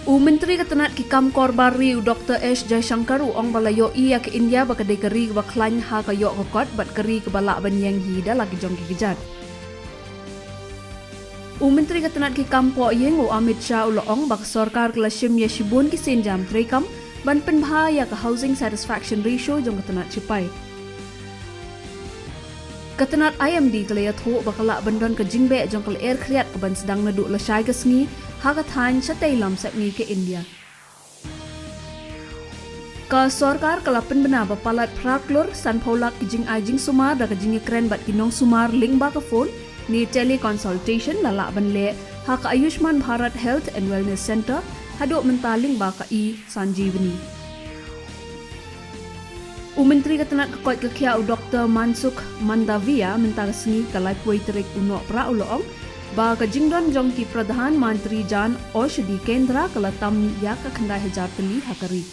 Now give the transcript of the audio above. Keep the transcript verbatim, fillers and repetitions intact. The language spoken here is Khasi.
U Myntri ka tnat ki kam kor bar ri u Dr S Jaishankar u ong ba la ïohi ïa ka India ba ka dei ka ri kaba khlaiñ ha ka ïoh ka kot bad ka ri kaba lah ban ïeng hi da la ki jong ki kjat. U Myntri ka tnat ki kam poh ïing u Amit Shah u la ong ba ka sorkar ka la shim ïa shibun ki sienjam treikam ban pynbha ïa ka Housing Satisfaction Ratio jong ka tnat shipai. Ka tnat I M D ka la ïathuh ba ka lah ban don ka jingbeh jong ka lyer khriat kaban sdang naduh lashai ka sngi ha ka thaiñ shatei lam sepngi ka India. Ka sorkar ka la pynbna ba palat phra klur sanphew lak ki jingai jingsumar da ka jingïakren bad ki nongsumar lyngba ka phone ne teleconsultation la lah ban leh ha ka Ayushman Bharat Health and Wellness Centre haduh mynta lyngba ka e-Sanjeevani. U Myntri ka tnat ka koit ka khiah u Dr Mansukh Mandaviya mynta ka sngi ka laiphew tarik u Nohprah u la ong ba ka jingdon jong ki Pradhan Mantri Jan Aushadhi Kendra ka la tam mih ïa ka khyndai hajar tylli ha ka ri.